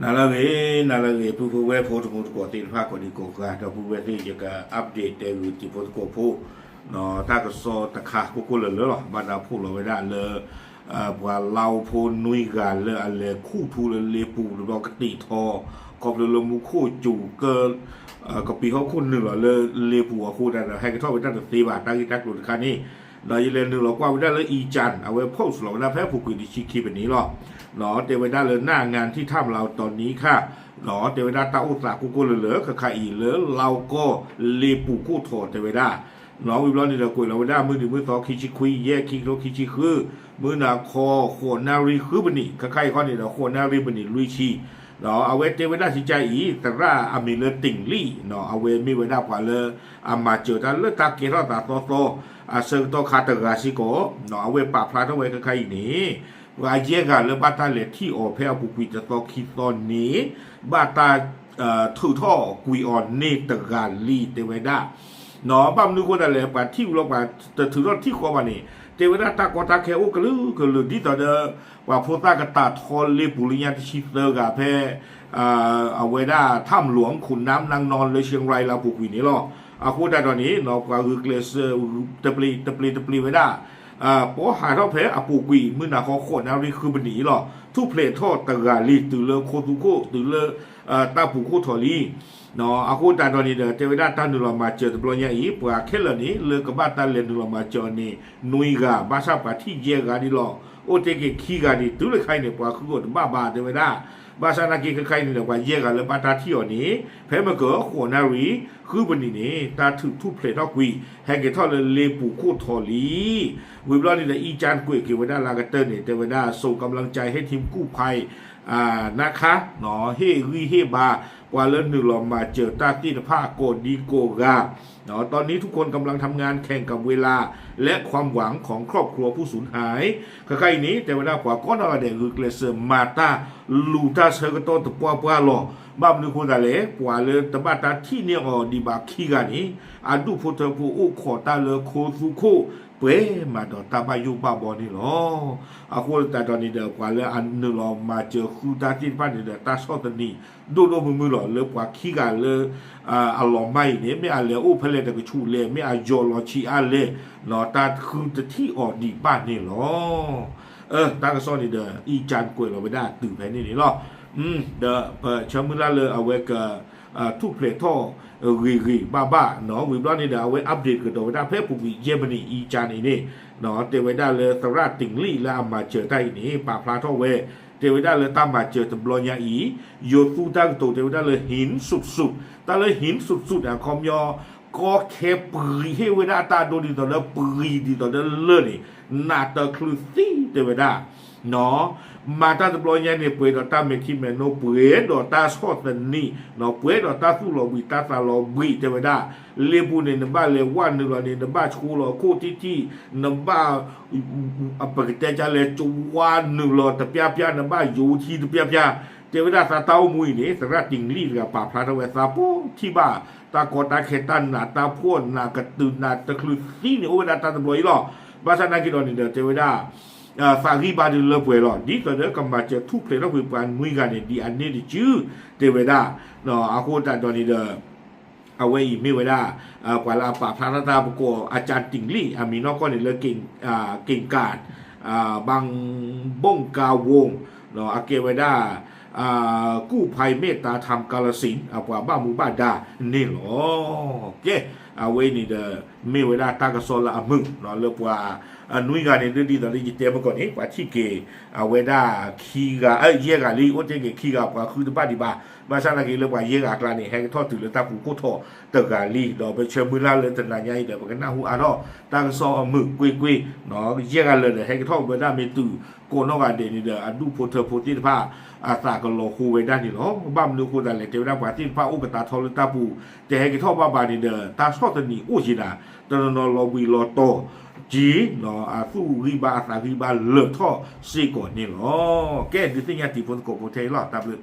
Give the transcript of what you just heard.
နၤလၢအဂ့ၤ, နၤလၢအဂ့ၤ ပုၢ်ဖိဝဲၢ်ဖိတံၤသကိးသ့ၣ်တဖၣ် ကိးဒံကိးဂၤ ဒီပုၢ်ဝဲၢ်သ့ၣ် ယက update တဲဂုာ်တံၤဖိသကိးဖိ တၢ်ကစီၣ်တခါကိၢ်ကိၢ်လၢၤလၢၤလီၤ. ဘၣ်နၢ်ဖှိၣ်လီၤဝဲဒၣ်လၢ ပှၤလါအိၣ်ဖိနွံဂၤလၢအလဲၤခူၣ်ထူလၢလ့ပူၤတဘျီကတ့ၢ်ထီ ခီဖျိလၢမူခိၣ်စူၤကၢ ကပံာ်ဟီၣ်ခိၣ်နုာ်လီၤလၢလ့ပူၤအဃိသတးဒီး ဟဲကထီၣ်ဝဲတၢ်တသ့ဘၣ် တၢ်ဂ့ၢ်တၢ်ကျိၤတခါန့ၣ် ဒီးယလဲၤနုာ်လီၤကွၢ်ဝဲဒၣ်လၢ အံကၠၣ် အဝဲ post လီၤဝဲဒၣ်ဖဲအပူၤကွံာ်တဆံခံပနံၣ်လီၤ. တဲဝဲဒၣ်လၢ หน้างานที่ถ้ำลาวตอนนี้ค่ะ တဲဝဲဒၣ်တၢ်အိၣ်သးကိၢ်ကိၢ်လၢၤလၢၤ ခဲခါအံၤလၢလါအိၣ်ကီၢ်လ့ပူၤခိၣ်ထီၣ်တဲဝဲဒၣ် ဝံၤဘျီန့ၣ်ဒီးကွဲးလီၤဝဲဒၣ်မုၢ်နံၤမုၢ်သီခံဆံခွံ ယဲၢ် ခံကထိခံဆံဃု မုၢ်နၤခီ ဃိးနၣ်ရံၣ်ဃုပနံၣ် ခဲခါအံၤခီန့ၣ်ဒီး ဃိးနၣ်ရံၣ်မံးနံးလွံၢ်ဆံ ဒီးအဝဲတဲဝဲဒၣ်စံကၢ်အံၤ သရၣ်အမံၤလၢ တင်လီ အဝဲမ့ၢ်ဝဲဒၣ်ပှၤလၢ အမၤစၢၤတၢ်လၢတၢ်ကဲထီၣ်သးသီသီ အဆၢကတီၢ်ခါတဂၤစ့ၢ်ကီး အဝဲပာ်ဖျါထီၣ်ဝဲခဲခါအံၤန့ၣ် ပှၤယဲၢ်ဂၤလၢဘၣ်တၢ်လဲၤထံၣ်အီၤဖဲအပူၤကွံာ်တသီခံသီန့ၣ် ဘၣ်တၢ် ထုးထီၣ်ကွံာ်အီၤန့ၢ်တဂၤလံ တဲဝဲဒၣ် ဘၣ်မနုၤအဃိသတးလဲၣ် ပှၤထံၣ်ဝံၤလီၤ ပှၤတထုးထီၣ်ထံၣ်ဃီဘၣ်န့ၣ် တဲဝဲဒၣ်တၢ်ကီတၢ်ခဲအိၣ်ကလုာ်ကလုာ် ဒ်သိးဒီး ပှၤဖိသၣ်ကတၢၢ်ထီလ့ပူၤလၢညါတဆံသၢဂၤဖဲ အဝဲဒၣ် ถ้ำหลวงขุนน้ำนางนอน လၢ เชียงราย လၢအပူၤကွံာ်န့ၣ်လီၤ. အဃိသတးဒီးန့ၣ် ပှၤဂုာ်ကျဲးစၢး တပျ့ၤတပျ့ၤတပျ့ၤဝဲဒၣ် ပှၤဟးထီၣ်ဖဲအပူၤကွံာ် မုၢ်နၤခီ ဃိးနၣ်ရံၣ်ဃုပနံၣ်အံၤလီၤ. ထူၣ်ဖျဲးထီၣ်တဂၤလံ တုၤလၢခိသူခိၣ် တုၤလၢ တၢ်ပူၤခိၣ်ထီၣ်လံ အဃိသတးဒီးန့ၣ်ဒီး တဲဝဲဒၣ်တၢ်နုာ်လီၤမၤစၢၤတဘျီညါအံၤ ပှၤခဲလၢာ်န့ၣ် လၢကဘၣ်တၢ်လဲၤနုာ်လီၤမၤစၢၤအီၤန့ၣ် နွံဂၤ ဘၣ်ဆၣ်ပှၤထံၣ်ယဲၢ်ဂၤဒံးလီၤ. အိၣ်တ့ၢ်က့ၤခံဂၤဒံး တုၤလၢခဲအံၤန့ၣ် ပှၤဃုအီၤတဘၣ်ဘၣ် တဲဝဲဒၣ် ဘၣ်ဆၣ်နာ်က့ခဲခါအံၤန့ၣ်ဒီး ပှၤယဲၢ်ဂၤလၢဘၣ်တၢ်ထံၣ်အီၤန့ၣ် ဖဲမ့ၢ်က ဃိးနၣ်ရံၣ် ဃုပနံၣ်န့ၣ် တၢ်ထုးထူၣ်ဖျဲးထီၣ်ကွံာ် ဟဲက့ၤထီၣ်လၢလ့ပူၤခိၣ်ထီၣ်လံ ဝံၤဘျီန့ၣ်ဒီး အံကၠၣ်ကွဲးက့ၤဝဲဒၣ်လၢအကတၢၢ်န့ၣ် တဲဝဲဒၣ် ส่งกำลังใจให้ทีมกู้ภัย นะคะ ဟ့ၣ်ဂံၢ်ဟ့ၣ်ဘါ ပှၤလၢနုာ်လီၤမၤစၢၤတၢ်သ့ၣ်တဖၣ်ကိးဒံကိးဂၤ ตอนนี้ทุกคนกำลังทำงานแข่งกับเวลาและความหวังของครอบครัวผู้สูญหาย ခဲခါအံၤန့ၣ် တဲဝဲဒၣ်ပှၤကိးနီၢ်ဂၤဒဲး ဂုာ်ကျဲးစၢးမၤတၢ်လူၤတၢ်ဆၢကတီၢ်တပှၢ်ပှၢ်လီၤ. ဘၣ်မနုၤအဃိသတးလဲၣ် ပှၤလၢတဘၣ်တၢ်ထံၣ်န့ၢ်အီၤဒံးဘၣ်ခံဂၤန့ၣ် အဒူၣ်ဖိထၢဖိအိၣ်ခိးတၢ်လၢခိသူခိၣ် ပှဲၤမးဒီးတၢ်ဘၣ်ယိၣ်ဘၣ်ဘီန့ၣ်လီၤ. အဃိသတးဒီးန့ၣ်ဒီး ပှၤလၢအနုာ်လီၤမၤစၢၤဃုတၢ်သ့ၣ်တဖၣ်န့ၣ်ဒီး တၢ်ဆီၣ်သနံးဒိၣ်ဒိၣ်မုၢ်မုၢ်လီၤ. လၢပှၤခံဂၤလၢ အလီၤမၢ်အံၤန့ၣ် မ့ၢ်အလဲၤအိၣ်ဖဲလဲၣ်တကဆူးလဲၣ် မ့ၢ်အယီၤလီၤဆံးအါလဲၣ် တၢ်ဃုတထံၣ်အီၤဒံးဘၣ်န့ၣ်လီၤ. တၢ်ကစီၣ်န့ၣ်ဒီး အံကၠၣ်ကွဲးလီၤဝဲဒၣ်တုၤဖဲန့ၣ်န့ၣ်လီၤ. ဒီးပဆၢမုၢ်လၢ်လၢအဝဲက ထူၣ်ဖျဲးထီၣ် ဂ့ၤဂ့ၤဘၣ်ဘၣ်နီၤ ဝံၤဘျီန့ၣ်ဒီး အဝဲ update ကဒီးဝဲဒၣ်ဖဲအပူၤကွံာ်ယဲၢ်မံးနံးအံကၠၣ်န့ၣ်န့ၣ် တဲဝဲဒၣ်လၢသရၣ် တင်လီ လၢအမၤစၢၤတၢ်အံၤန့ၣ် ပာ်ဖျါထီၣ်ဝဲ တဲဝဲဒၣ်လၢတၢ်မၤစၢၤတဘျီညါအံၤ ယိၤသူတၢ်ကတိၤတဲဝဲဒၣ်လၢ ဟံးစုးစုး တၢ်လၢ ဟံးစုးစုး န့ၣ် အခီပညီ ကီခဲပှံၤဟ့ၣ်ဝဲဒၣ်တၢ်ဒိဒ်သိးလၢပှံၤဒ်သိးလၢလၢၢ်န့ၣ် နးတချုးသံတဲဝဲဒၣ် မၤတၢ်တဘျီညါန့ၣ် ပှဲၤဒီးတၢ်မဲာ်ထံမဲာ်နိ ပှဲၤဒီးတၢ်ဆီၣ်သနံး ပှဲၤဒီးတၢ်သူၣ်လီၤဘှံးတၢ်သးလီၤဘှံးတဲဝဲဒၣ် လ့ပူၤန့ၣ် နဘၣ်လဲၤဝဲနုာ်လီၤန့ၣ် နဘၣ်ဆိလီၤခိၣ်ထံထံ နဘၣ် ပကတဲကလဲၤကဝါနုာ်လီၤတပျၢ်ပျၢ် နဘၣ်ယိၤထံတပျၢ်ပျၢ် တဲဝဲဒၣ်သးတၢ်အိၣ်မူအံၤန့ၣ် သရၣ် တင်လီ တဂၤပာ်ဖျါထီၣ်ဝဲသးပိာ်ထံၣ်ဘၣ် တၢ်ကီတၢ်ခဲတၢ်နးတၢ်ဖှီၣ်နးကတုၤနးတချုးသံန့ၣ် အိၣ်ဝဲဒၣ်တၢ်တဘျီအံၤလီၤ. ဘၣ်ဆၣ်နာ်က့ဒီးန့ၣ်ဒီး တဲဝဲဒၣ် သးဂံၢ်ဘါဒုးလၢပှဲၤလီၤ. ဒ်သိးဒီးကမၤစၢၤထူၣ်ဖျဲးထီၣ်ကွံာ်ပှၤနွံဂၤန့ၣ် ဒ်အန့ၣ်တစု တဲဝဲဒၣ် အဃိသတးဒီးန့ၣ်ဒီး အဝဲအံၤမ့ၢ်ဝဲဒၣ် ပှၤလၢအပာ်ဖျါထီၣ်တၢ်ပကိး อาจารย์ တင်လီ အမံၤနီၢ်ကီၢ်န့ၣ်လၢ เก่งกาจ บางบงกา วง အကဲဝဲဒၣ် กู้ภัยเมตตาธรรมกาฬสินธุ์ အပှၤဘၣ်မူဘၣ်ဒါန့ၣ်လီၤ. ကဲ အဝဲအံၤန့ၣ်ဒီး မ့ၢ်ဝဲဒၣ်တၢ်ကစီၣ်လၢအမုာ် လၢပှၤ နွံဂၤန့ၣ် ဒ်သိးလၢယတဲမ့ၢ်ကီးန့ၣ် ပှၤထံၣ်က့ၤ အဝဲဒၣ်ခံဂၤ ယဲၢ်ဂၤလံ အိၣ်တ့ၢ်က့ၤခံဂၤ ပှၤဃုတဘၣ်ဒံးဘၣ်. ဘၣ်ဆၣ်နာ်က့လၢပှၤယဲၢ်ဂၤအကျါန့ၣ် ဟဲကထီၣ်တုၤလၢတၢ်ပူၤခိၣ်ထီၣ်တဂၤလံ ဒီးပဆၢမုၢ်လၢ်လၢတနၤညါအံၤဒီး ပကနၢ်ဟူအါထီၣ်တၢ်ကစီၣ်အမုာ်ကွ့ၢ်ကွ့ၢ် ယဲၢ်ဂၤလၢာ်ဒီး ဟဲကထီၣ်ဝဲဒၣ်မ့ၢ်တုၤကိးနီၢ်ဂၤဒဲးန့ၣ်ဒီး အဒူၣ်ဖိထၢဖိသ့ၣ်တဖၣ် အသးကလီၤဟိဝဲဒၣ်န့ၣ်လီၤ. ဘၣ်မနုၤအဃိသတးလဲၣ် တဲဝဲဒၣ်ပှၤသ့ၣ်တဖၣ်အိၣ်ကတၢၢ်ထီလၢတၢ်ပူၤ တဟဲက့ၤထီၣ်ဘၣ်ဘၣ်န့ၣ်ဒီး တၢ်ဆီၣ်သနံးအိၣ်က့ၤနၤ တနီၤနီၤလီၤဘှံးလီၤတီၤက့ၤ အသူၣ်ဂံၢ်ဘါအသးဂံၢ်ဘါလၢာ်ထီၣ်စ့ၢ်ကီးန့ၣ်လီၤ. ကဲ ဒုးသ့ၣ်ညါတံၤဖိသကိးဖိထဲအံၤလီၤ. တၢ်ဘျုး